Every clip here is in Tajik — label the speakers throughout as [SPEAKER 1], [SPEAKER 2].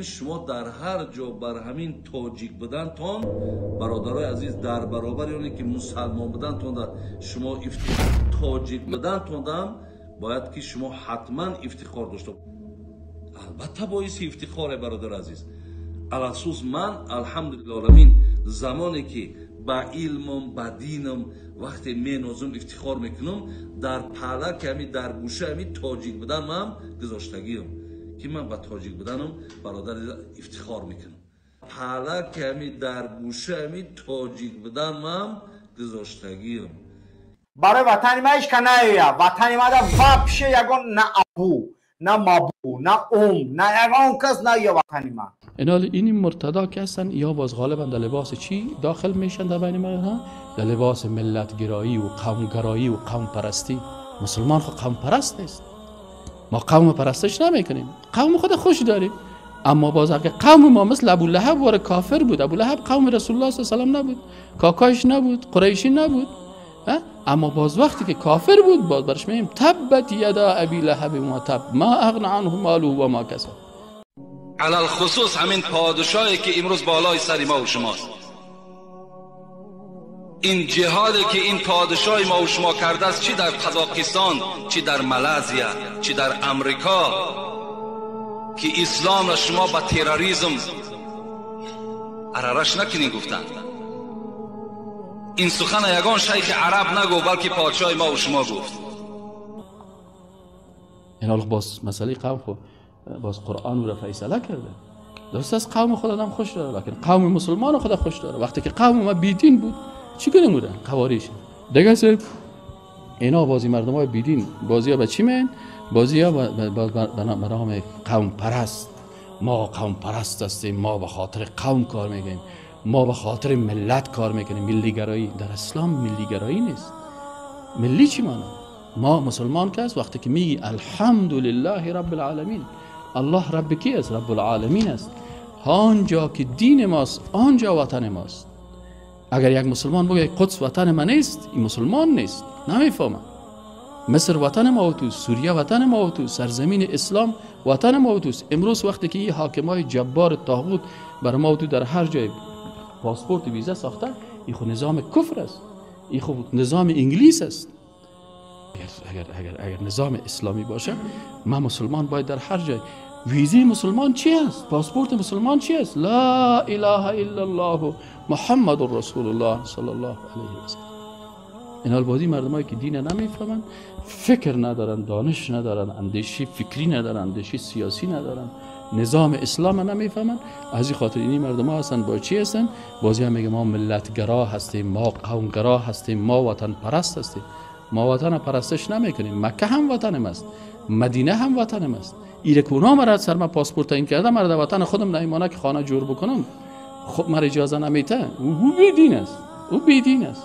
[SPEAKER 1] Шумо дар ҳар ҷо бар ҳамин тоҷик будантон, бародарои азиз, дар баробари оне ки мусалмон будантон шумо тоҷик будантондам бояд ки шумо ҳатман ифтихор дошта. Албатта боиси ифтихоре, бародари азиз. Алахусус ман алҳамдулиллоҳ оламин замоне ки ба илмам, ба динам вақте менозум, ифтихор мекунам, дар палаки ҳами дар гӯша ҳами тоҷик будан ман гузоштагиам ки ман ба тоҷик буданам, бародар, ифтихор мекунам. Палаки ҳами дар гӯша ҳами тоҷик будан ман гузоштагиам.
[SPEAKER 2] Барои ватани ман ҳеч ка наояд. Ватани мада вообще ягон на абу, на мабу, на ум, на ягон кас наояд ватани ман.
[SPEAKER 3] این مرتدا که هستن یا باز غالبا در لباس چی داخل میشن در بین مردم؟ در لباس ملت گرایی و قوم گرایی و قوم پرستی. مسلمان خو قوم پرست نیست، ما قوم پرستش نمیکنیم، قوم خود خوش داریم. اما باز اگه قوم ما مثل ابو لهب واره کافر بود، ابو لهب قوم رسول الله صلی الله علیه و سلم نبود، کاکایش نبود، قریشی نبود، اما باز وقتی که کافر بود باز برش میگیم تبت یدا ابی لهب و تب ما اغنى عنه ماله و ما کسب.
[SPEAKER 1] علی الخصوص همین پادشاهی که امروز بالای سر ما و شماست، این جهادی که این پادشاه ما و شما کرده است، چی در قزاقستان، چی در مالزیا، چی در امریکا، که اسلام را شما با تروریسم عررش نکنین گفتند. این سخن یگان شیخ عرب نگو، بلکه پادشاه ما و شما گفت.
[SPEAKER 3] این باز مسئله قوم خو باز قرآن رو فیصله کرده. درست است قوم خود آدم خوش داره، لکن قوم مسلمان خود خوش داره. وقتی که قوم ما بیدین بود چی کنیم بودن؟ قواریش دیگه سر اینا بازی مردم های بیدین بازی ها به چی مین؟ بازی ها به نام قوم پرست. ما قوم پرست هستیم، ما به خاطر قوم کار میکنیم، ما به خاطر ملت کار میکنیم. ملی گرایی در اسلام ملی گرایی نیست. ملی چی معنی؟ ما مسلمان که است وقتی که میگی الحمدلله رب العالمین، الله رب کی است؟ رب العالمین است. آنجا که دین ماست آنجا وطن ماست. اگر یک مسلمان بگه قدس وطن من نیست، این مسلمان نیست، نمیفهمه. مصر وطن ما و توست، سوریه وطن ما و توست، سرزمین اسلام وطن ما و توست. امروز وقتی که این حاکمای جبار طاغوت بر ما و تو در هر جای پاسپورت ویزا ساخته، این خود نظام کفر است، این خود نظام انگلیس است. اگر اگر اگر نظام اسلامی باشه، ما مسلمان باید در هر جای ویزی مسلمان چی است؟ پاسپورت مسلمان چی است؟ لا اله الا الله محمد رسول الله صلی الله علیه و سلم. این حال بازی مردمایی که دین نمیفهمن، فکر ندارن، دانش ندارن، اندیشه فکری ندارن، اندیشه سیاسی ندارن، نظام اسلام نمیفهمن. از این خاطر اینی مردم ها هستن با چی هستن؟ بازی هم میگه ما ملتگرا هستیم، ما قومگرا هستیم، ما وطن پرست هستیم. ما وطن پرستش نمیکنیم. مکه هم وطنم است، مدینه هم وطنم است. ایره که اونا مرا سر ما پاسپورت این کرده، مرا در وطن خودم نیمانه که خانه جور بکنم، خب مرا اجازه نمیته. او بیدین است، او بیدین است.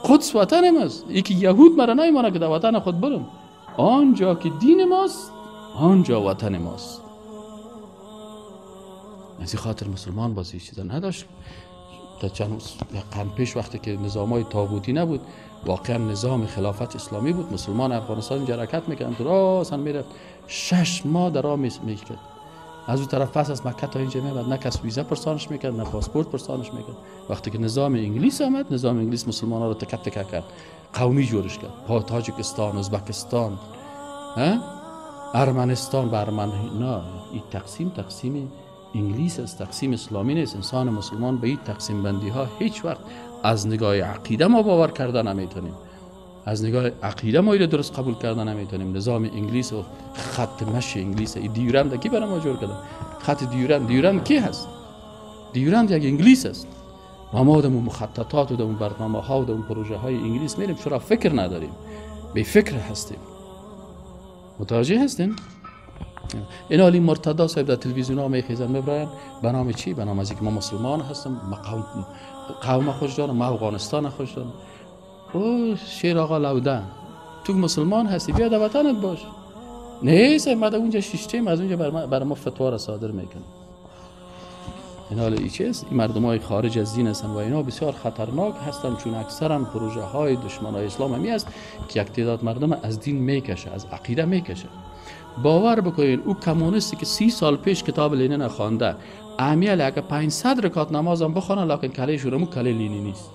[SPEAKER 3] قدس وطنم است، یکی یهود مرا نیمانه که در وطن خود برم. آنجا که دین ماست آنجا وطن ماست. از این خاطر مسلمان بازی چیزا نداشت. تا چند قرن پیش وقتی که نظامای طاغوتی نبود، واقعا نظام خلافت اسلامی بود، مسلمان افغانستان اینجا حرکت میکردن، راست میرفت 6 ماه در راه میکرد. از اون طرف پس از مکه تا اینجا میامد، نه کس ویزا پرسانش میکرد، نه پاسپورت پرسانش میکرد. وقتی که نظام انگلیس آمد، نظام انگلیس مسلمان ها رو تکه تکه کرد، قومی جورش کرد. تاجیکستان، ازبکستان، ارمنستان، به ارمن نه، این تقسیم تقسیم انگلیس است، تقسیم اسلامی نیست. انسان مسلمان به این تقسیم بندی ها هیچ وقت از نگاه عقیده ما باور کرده نمیتونیم، از نگاه عقیده ما اینو درست قبول کرده نمیتونیم. نظام انگلیس و خط مشی انگلیس، این دیورند کی برای ما جور کرده؟ خط دیورند، دیورند کی هست؟ دیورند یک انگلیس است. ما ما دمون مخططات و دمون برنامه ها و دمون پروژه های انگلیس میریم، چرا فکر نداریم؟ بی فکر هستیم. متوجه هستین؟ این حالی مرتدا صاحب در تلویزیون ها میخیزن میبرن به نام چی؟ به نام از اینکه ما مسلمان هستم، ما قوم خوش دارم، ما افغانستان خوش دارم. او شیر آقا لوده، تو مسلمان هستی بیا در وطنت باش. نه ما در اونجا شیشتیم، از اونجا بر ما فتوا را صادر میکنه. این حال ای چیز؟ این مردم های خارج از دین هستن و اینا بسیار خطرناک هستن، چون اکثرا پروژه های دشمن های اسلام همی است که یک تعداد مردم از دین میکشه، از عقیده میکشه. باور بکنین او کمونیستی که 30 سال پیش کتاب لنین خوانده، امیال اگه 500 رکعت نمازم بخونه لکن کله شورمو کله لینینیست.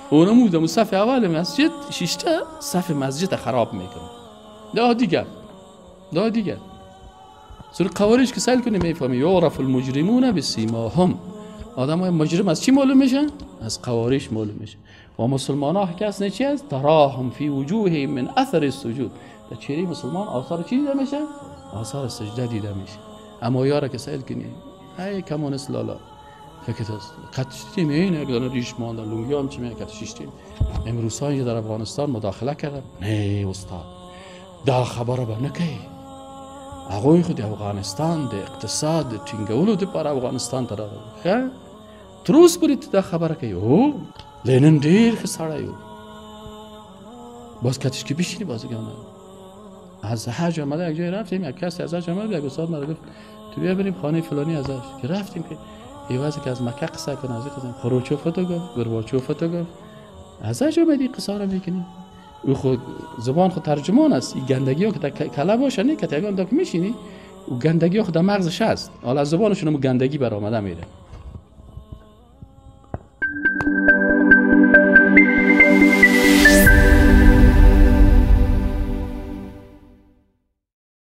[SPEAKER 3] اونمو دمو صف اول مسجد شیشته صف مسجد خراب میکنه. ده دیگه ده دیگه سور قواریش که سیل کنی میفهمی یعرف المجرمون بسیماهم. آدم های مجرم از چی معلوم میشه؟ از قواریش معلوم میشه. و مسلمان ها کس نه چی است؟ تراهم فی وجوههم من اثر السجود. در چهره مسلمان آثار چی دیده میشه؟ آثار سجده دیده میشه. اما یارا که سیل کنی ای کمونیست لالا فکر است قد شدیم این یک دانه ریش مانده لونگی هم چی میگه شیشتیم. امروز ها در افغانستان مداخله کردن. نه استاد دا خبره به نکی هغوی خو د افغانستان د اقتصاد د ټینګولو دپاره افغانستان ته راغلي. ښه تر اوسه پورې ته دا خبره کوي. هو لینن ډېر ښه سړی و. باز کتش که بشینی باز از حج آمده یک جای رفتیم، یک کسی از حج آمده یک استاد مرا گفت تو بیا بریم خانه فلانی ازش که رفتیم که ایوازی که از مکه قصه کنه از قصه خروچوف تو گفت گرباچوف تو گفت از حج آمدی قصه را میکنی. او خود زبان خود ترجمان است. این گندگی ها که در کله باشه نه که یگان که میشینی او گندگی ها خود در مغزش هست. حالا از زبانشون هم گندگی برآمده میره.